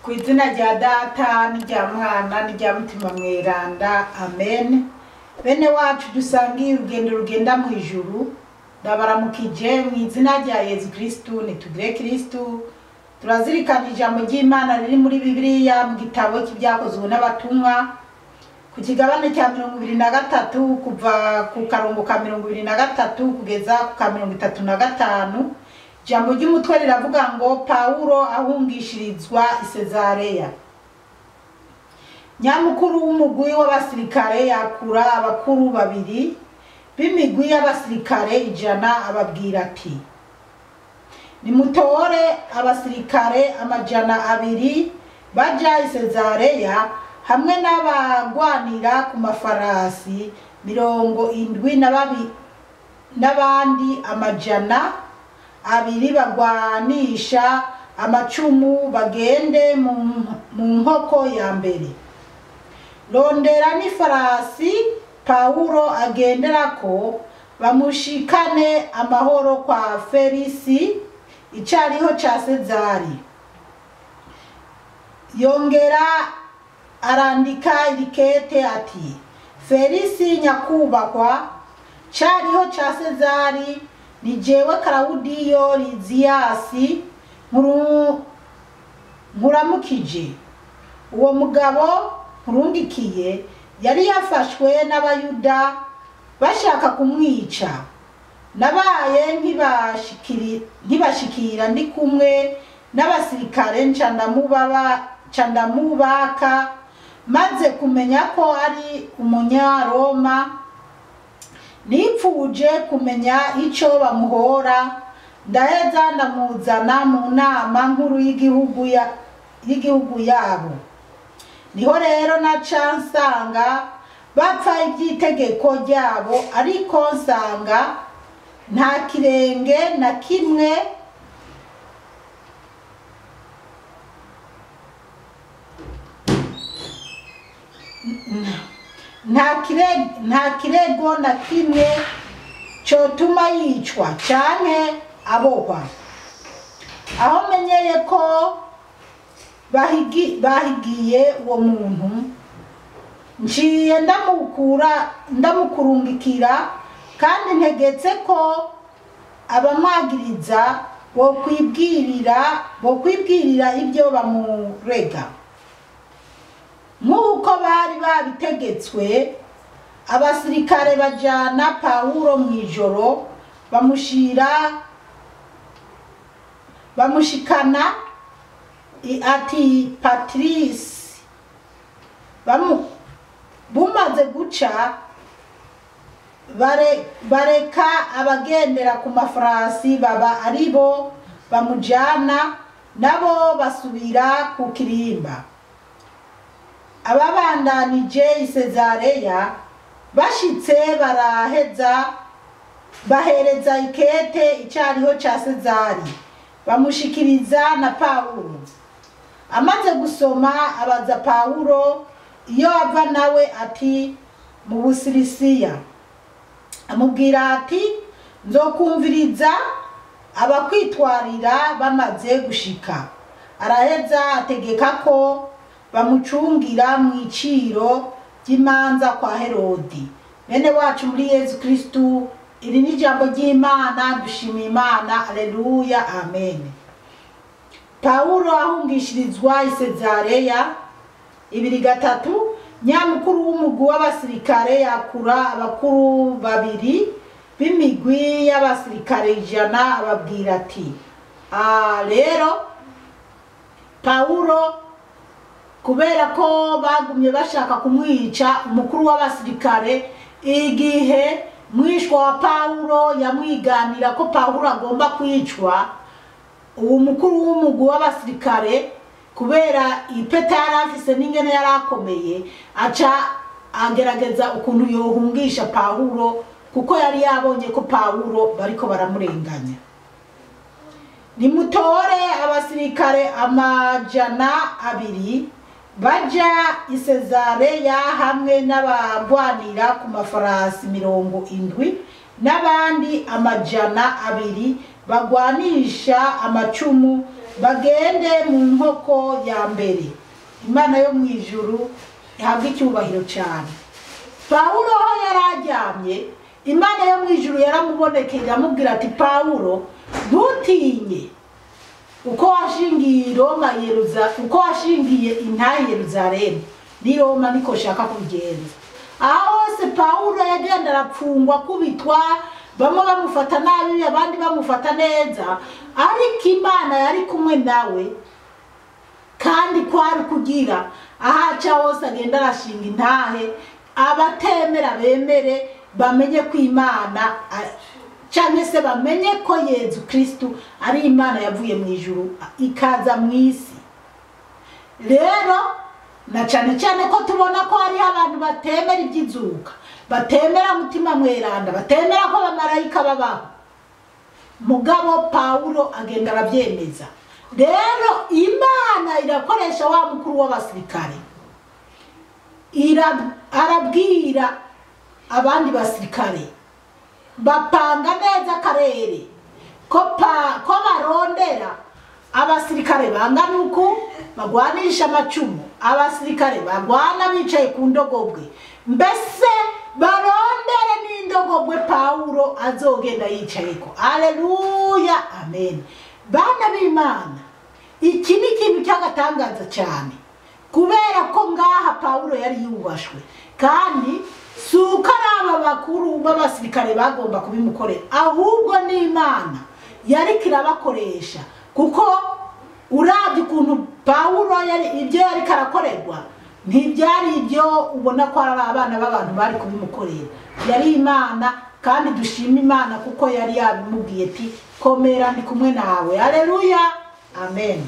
Ku izina rya Data n'irya Mwana n'irya Mutima Mweranda, amen. Bene wacu dusangiye urugendo rugenda mu ijuru, ndabaramukije mu izina rya Yezu Kristu. Nitugire Kristu. Turazirikana ijambo ry'Imana riri muri Bibiliya mu gitabo cy'Ibyakozwe n'Abatumwa ku kigabane cya 23, kuva ku karongo ka 23 kugeza ku ka 35. Ijambo ry'umutwe riravuga ngo Pawulo ahungishirizwa i Sezareya. Nyamukuru w'umugwi w'abasirikare yakura abakuru babiri b'imigwi y'abasirikare 100, ababwira ati: nimutore abasirikare 200 baja i Sezareya hamwe n'abagwanira ku mafarasi 72 n'abandi 200 bagwanisha amacumu, bagende mu nkoko ya mbere. Rondera n'ifarasi Pawulo agenderako, bamushikane amahoro kwa Felisi icariho ca Sezari. Yongera arandika irikete ati: Felisi nyakubahwa, cariho ca Sezari, ni jewe Karawudiyo Liziyasi nkuramukije. Uwo mugabo nkurungikiye yari yafashwe n'Abayuda bashaka kumwica. Nabaye nkibashikira ndi kumwe n'abasirikare, nca ndamubaka, maze kumenya ko ari umunyaroma. Nipfuje kumenya ico bamuhora, ndaheza ndamuzana mu nama nkuru y'igihugu yabo. Niho rero naca nsanga bapfa iby'itegeko ryabo, ariko nsanga nta kirenge na kimwe nta kirego na kimwe cotuma yicwa canke abohwa. Aho menyeye ko bahigiye uwo muntu, nciye ndamukurungikira, kandi ntegetse ko abamwagiriza bokwibwirira ibyo bamurega. Nk'uko bari babitegetswe, abasirikare bajana Pawulo mw'ijoro, bamushikana ati Patrice. Bumaze guca, bareka abagendera ku mafarasi baba aribo bamujana, nabo basubira ku kirimba. Ababandanije i Sezareya bashitse baraheza bahereza ikete icariho ca Sezari, bamushikiriza na Pawulo. Amaze gusoma abaza Pawulo iyo ava, nawe ati mu Busirisiya. Amubwira ati: nzokumviriza abakwitwarira bamaze gushika. Araheza ategeka ko bamucungira mu iciro ry'imanza kwa Herodi. Bene wacu muri Yezu Kristu, iri ni ijambo ry'Imana. Dushima Imana, aleluya, amen. Pawulo ahungishirizwa i Sezareya. 2:3. Nyamukuru w'umugwi w'abasirikare yakura abakuru babiri b'imigwi y'abasirikare 100, ababwira ati: rero Pawulo, kubera ko bagumye bashaka kumwica, umukuru w'abasirikare igihe mwishwa wa Pawulo yamwiganira ko Pawulo agomba kwicwa, uwo mukuru w'umugwi w'abasirikare, kubera ipeta yari afise n'ingene yari akomeye, aca agerageza ukuntu yohungisha Pawulo, kuko yari yabonye ko Pawulo bariko baramurenganya. Nimutore abasirikare 200 baja i Sezareya hamwe n'abagwanira ku mafarasi 70 n'abandi 200 bagwanisha amacumu, Bagende mu nkoko ya mbere. Imana yo mu ijuru ihabwe icyubahiro cyane. Pawulo aho yari aryamye, Imana yo mu ijuru yaramubonekeye iramubwira ati Pawulo, ntutinye, uko washingiye Roma uko washingiye intahe Yeruzalemu ni Roma niko shaka kubigenza. Aho hose Pawulo yagenda arapfungwa, kubitwa, bamwe bamufata nabi abandi bamufata neza, ariko Imana yari kumwe nawe, kandi kwari kugira ahaca hose agenda arashinga intahe, abatemera bemere, bamenye ko Imana cyangwa se bamenye ko Yezu Kristu ari Imana yavuye mu ijuru ikaza mu isi. Rero na cyane cyane ko tubona ko hariho abantu batemera iby'izuka, batemera Mutima Mweranda, batemera ko abamarayika babaho, mugabo Pawulo agenda arabyemeza. Rero Imana irakoresha wa mukuru w'abasirikare, arabwira abandi basirikare bapanga neza akarere ko barondera abasirikare bangana uku bagwanisha amacumu, abasirikare bagwana bicaye ku ndogobwe, mbese barondere n'indogobwe Pawulo azogenda yicayeko. Aleluya, amen. Bana b'Imana, iki ni ikintu cy'agatangaza cyane, kubera ko ngaha Pawulo yari yubashwe, kandi si uko ari aba bakuru b'abasirikare bagomba kubimukorera, ahubwo n'Imana yariko irabakoresha. Kuko urabye ukuntu Pawulo ibyo yariko arakorerwa ntibyari ibyo ubona ko ari abana b'abantu bari kubimukorera, yari Imana. Kandi dushima Imana kuko yari yabimubwiye ati komera ndi kumwe nawe. Aleluya, amen.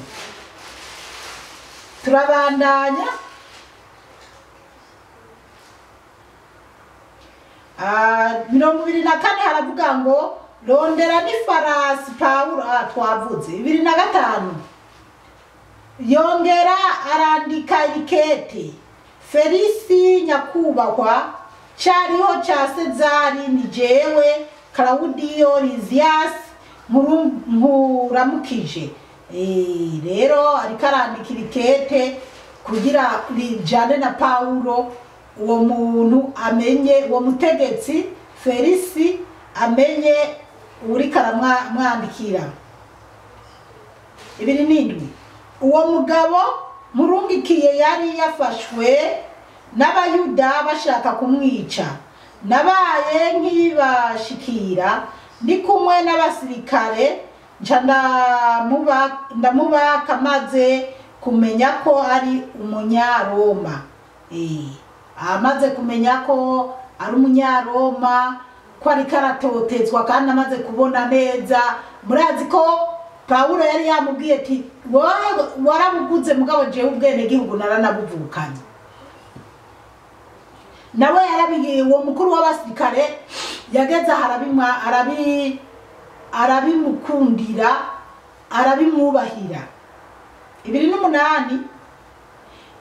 Turabandanya. 24 haravuga ngo rondera n'ifarasi Pawulo. Twavuze 25. Yongera arandika irikete, Felisi nyakubahwa, cyariho cya Sezari, ni jewe Claudio Lysias nkuramukije. Rero ariko arandika irikete kugira rijane na Pawulo, uwo muntu amenye, uwo mutegetsi Felisi amenye uriko aramwandikira. 27 uwo mugabo murungikiye yari yafashwe n'Abayuda bashaka kumwica, nabaye nkibashikira ndi kumwe n'abasirikare, nca ndamubaka maze kumenya ko ari umunyaroma. Amaze kumenya ko ari umunyaroma, ko ariko aratotezwa, kandi amaze kubona neza. Murazi ko Pawulo yari yamubwiye ati warabuguze mugabo jewe ubwenegihugu naranabuvukanye. Nawe yarabigiye, uwo mukuru w'abasirikare yageze arabimukundira, arabimwubahira. 28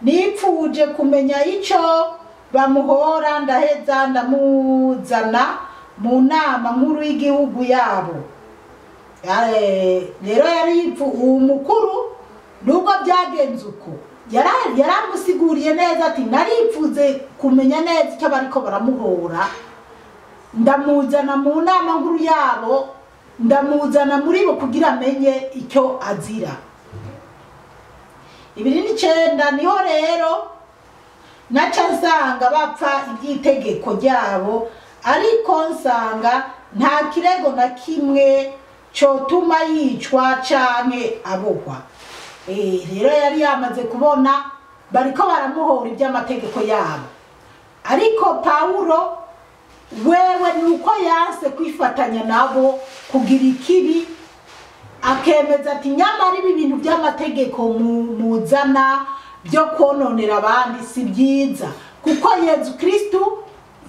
nipfuje kumenya ico bamuhora, ndaheza ndamuzana mu nama nkuru y'igihugu yabo. Rero yari umukuru, nubwo byagenze uko yaramusiguriye neza ati naripfuze kumenya neza icyo bariko baramuhora, ndamuzana mu nama nkuru yabo, ndamuzana muri bo kugira amenye icyo azira. 29 niho rero naca nsanga bapfa iby'itegeko ryabo, ariko nsanga nta kirego na kimwe cotuma yicwa canke abohwa. Rero yari yamaze kubona bariko baramuhora iby'amategeko yabo, ariko Pawulo wewe nuko yanse kwifatanya nabo kugira ikibi, akemeza ati nyamara ibi bintu by'amategeko muzana byo kononera abandi si byiza, kuko Yezu Kristu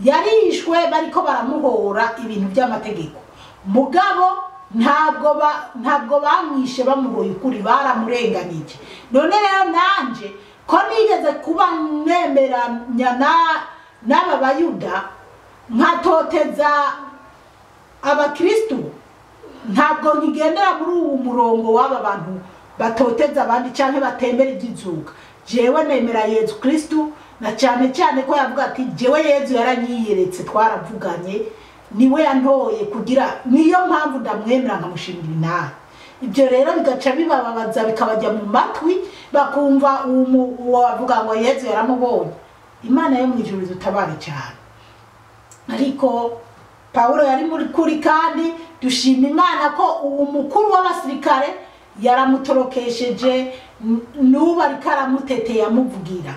yarishwe bariko baramuhora ibintu by'amategeko, mugabo ntabwo bamwishe bamuhoye ukuri, baramurenganije. None rero nanje ko nigeze kuba nemeranya n'aba Bayuda nkatoteza abakristu, ntabwo nkigendera muri uwo murongo w'aba bantu batoteza abandi canke batemera iby'izuka. Jewe nemera Yezu Kristu, na cyane cyane ko yavuga ati jewe Yezu yaranyiyeretse, twaravuganye, niwe yantoye kugira, niyo mpamvu ndamwemera nkamushimira inaha. Ibyo rero bigaca bibababaza, bikabajya mu matwi, bakumva uwo avuga ngo Yezu yaramubonye. Imana yo mu ijuru dutabare cyane. Ariko Pawulo yari muri kuri, kandi dushima Imana ko uwo mukuru w'abasirikare yaramutorokesheje, n'ubu ariko aramuteteye amuvugira.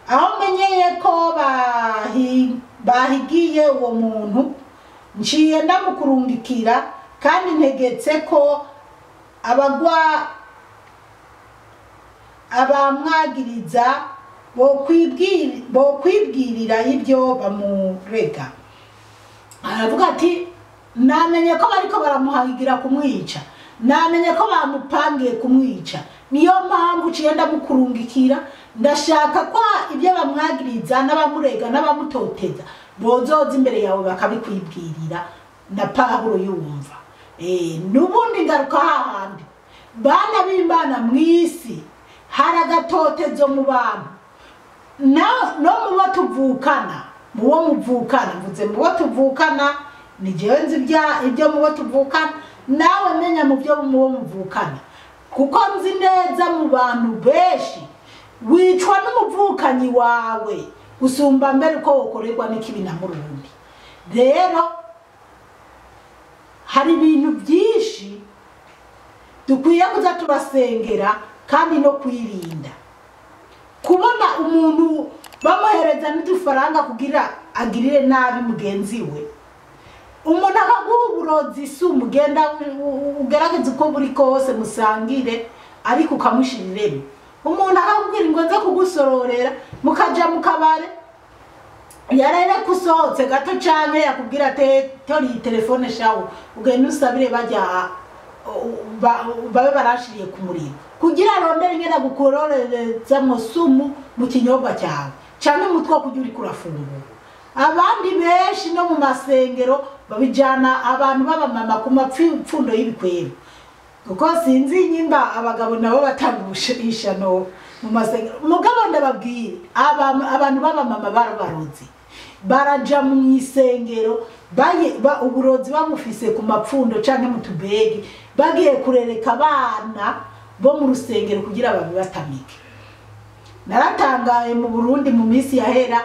Aho menyeye ko bahigiye uwo muntu, nciye ndamukurungikira, kandi ntegetse ko abamwagiriza bokwibwirira ibyo bamurega. Aravuga ati namenye ko bariko baramuhagira kumwica, namenye ko bamupangiye kumwica, niyo mpamvu ciye ndamukurungikira. Ndashaka ko ibyo bamwagiriza n'abamurega n'abamutoteza bozoza imbere yawe bakabikwibwirira. Na Pawulo yumva. N'ubundi ngaruka hahandi, bana b'Imana mw'isi hari agatotezo mu bantu, no mu bo tuvukana, mu bo muvukana, mvuze mu bo tuvukana, ni jewe nzi ibyo mu bo tuvukana, nawe menya mu byo mu bo muvukana, kuko nzi neza mu bantu benshi wicwa n'umuvukanyi wawe gusumba mbere uko wokorerwa n'ikibi na murundi. Rero hari ibintu byinshi dukwiye kuza turasengera kandi no kwirinda. Kubona umuntu bamuhereza n'udufaranga kugira agirire nabi mugenzi we, umuntu akaguha uburozi, si umugenda ugerageza uko buri kose musangire, ariko ukamushiriremo. Umuntu akakubwira ngo nze kugusororera, mukaja mu kabare, yarere kusohotse gato canke yakubwira ati tori telefone shawo, ugenda usabire bajya babe barashiriye ku muriro, kugira arondere ingene gukororerezamwo sumu mu kinyobwa cyawe canke umutwe wo kurya uriko urafungura. Abandi benshi no mu masengero babijana abantu b'abamama ku mapfundo y'ibikwebo, kuko sinzi nyimba abagabo nabo batanga ishano mu masengero. Mugabo ndababwire, abantu b'abamama barabarozi, baraja mu isengero uburozi bamufise ku mapfundo canke mu tubegi, bagiye kurereka abana bo mu rusengero kugira babibatamike. Naratangaye mu Burundi mu minsi yahera,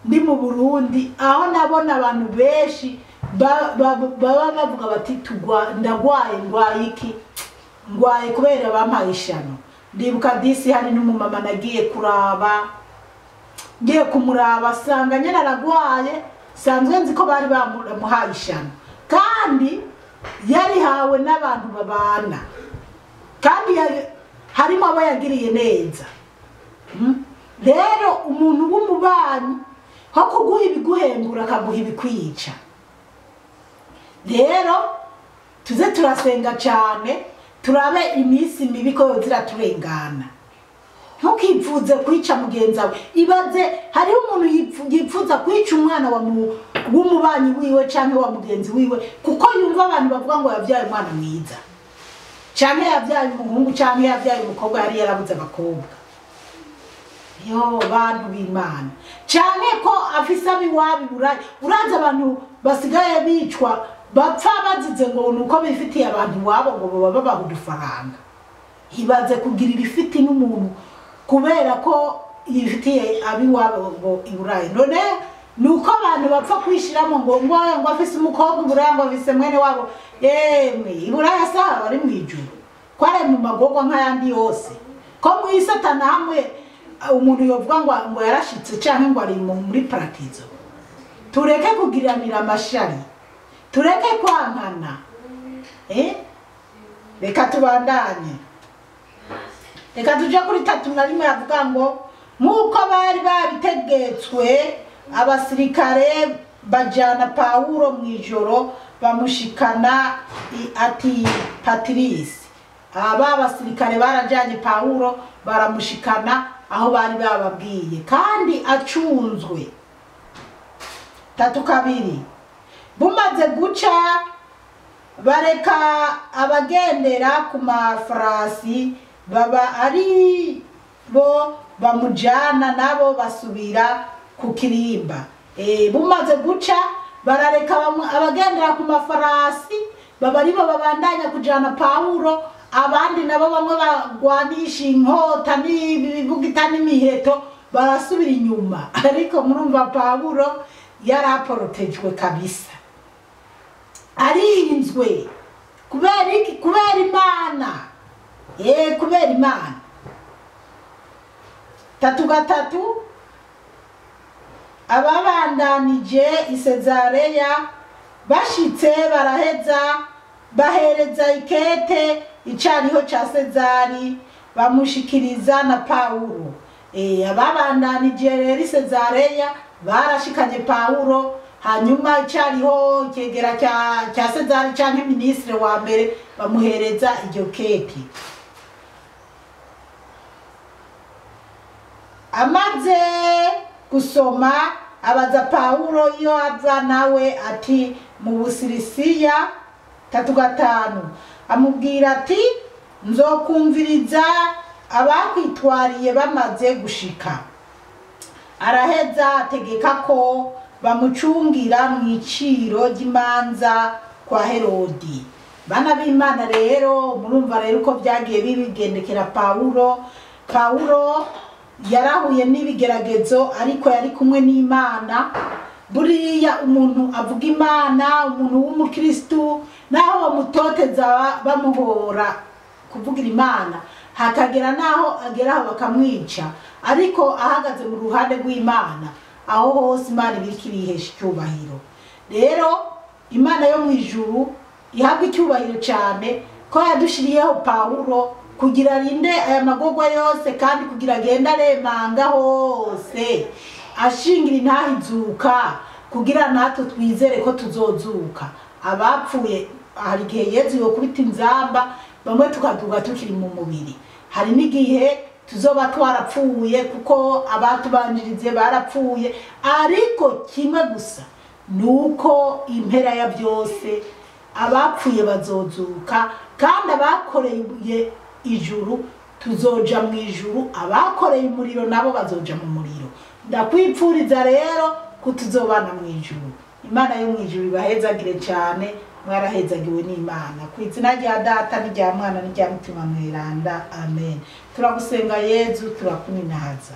ndi mu Burundi, aho nabona abantu benshi baba bavuga bati ndagwaye, ngwaye iki, ngwaye kubera bampaye ishano. Ndibuka disi hari n'umumama nagiye kuraba, ngiye kumuraba sanga nyene aragwaye, sanzwe nzi ko bari bamuhaye ishano, kandi yarihawe n'abantu babana, kandi harimo abo yagiriye neza. Rero umuntu w'umubanyi ho kuguha ibiguhembura akaguha ibikwica. Rero tuze turasenga cyane, turabe iminsi mibi ko ziraturengana. Ntukipfuze kwica mugenzi wawe. Ibaze hariho umuntu yipfuza kwica umwana w'umubanyi wiwe canke wa mugenzi wiwe, kuko yumva abantu bavuga ngo yavyaye umwana mwiza, canke yavyaye umuhungu, canke yavyaye umukobwa, yari yarabuze abakobwa. Yo bantu b'Imana, canke ko afise abiwabi burayi. Urazi abantu basigaye bicwa bapfa bazize ngo nuko bifitiye abantu iwabo ngo baba babaha udufaranga. Ibaze kugirira ifiti n'umuntu kubera ko yifitiye abiwabo ngo iburayi. None nuko abantu bapfa kwishiramo ngo ngo afise umukobwa iburayi, ngo afise mwene wabo, yemwe iburayi saha bari mwijuru, kware mu magorwa nk'ayandi yose, ko mwisatana hamwe umuntu yovuga ngo yarashitse canke ngo ari muri paradizo. Tureke kugiranira amashari, tureke kwankana, reka tubandanye. Reka tuje kuri 31 yavuga ngo nk'uko bari babitegetswe abasirikare bajana Pawulo mu ijoro bamushikana ati Patirisi. Aba basirikare barajanye Pawulo baramushikana aho bari bababwiye, kandi acunzwe. 32 bumaze guca Bareka abagendera ku mafarasi baba ari bo bamujana, nabo basubira ku kirimba. Bumaze guca barareka abagendera ku mafarasi baba aribo babandanya kujana Pawulo, abandi nabo bamwe bagwanisha inkota n'ibibugita n'imiheto barasubira inyuma. Ariko murumva Pawulo yaraporotejwe kabisa, arinzwe kubera iki? Kubera Imana. Kubera Imana. 3:3 ababandanije i Sezareya bashitse baraheza bahereza ikete icariho ca Sezari, bamushikiriza na Pawulo. Ababandanije rero i Sezareya barashikanye Pawulo, hanyuma icariho ikegera cya Sezari canke minisitiri wa mbere bamuhereza iryo kete. Amaze gusoma abaza Pawulo iyo ava, nawe ati mu Busirisiya. 3:5 amubwira ati nzokumviriza abakwitwariye bamaze gushika. Araheza ategeka ko bamucungira mu iciro ry'imanza kwa Herodi. Bana b'Imana rero murumva rero uko byagiye bibigendekera Pawulo. Pawulo yarahuye n'ibigeragezo, ariko yari kumwe n'Imana. Buriya umuntu avuga Imana, umuntu w'umukristu, naho bamutoteza bamuhora kuvugira Imana, hakagera naho ageraho bakamwica, ariko ahagaze mu ruhande rw'Imana, aho hose Imana ibiriko irihesha icyubahiro. Rero Imana yo mu ijuru ihabwa icyubahiro cyane ko yadushiriyeho Pawulo kugira arinde aya magogwa yose, kandi kugira agende aremanga hose ashingira intahizuka, kugira natwe twizere ko tuzozuka. Abapfuye hari igihe Yezu yokubita inzamba bamwe tukaduga tukiri mu mubiri, hari n'igihe tuzoba twarapfuye kuko abatubanjirize barapfuye, ariko kimwe gusa nuko impera ya byose abapfuye bazozuka, kandi abakoreye ijuru tuzoja mu ijuru, abakoreye umuriro nabo bazoja mu muriro. Ndakwipfuriza rero ko tuzobana mu ijuru. Imana yo mu ijuru ibahezagire cyane, mwarahezagiwe n'Imana. Ku izina rya Data n'irya Mwana n'irya Mutima Mweranda, amen. Turagusenga Yezu, turakuninaza.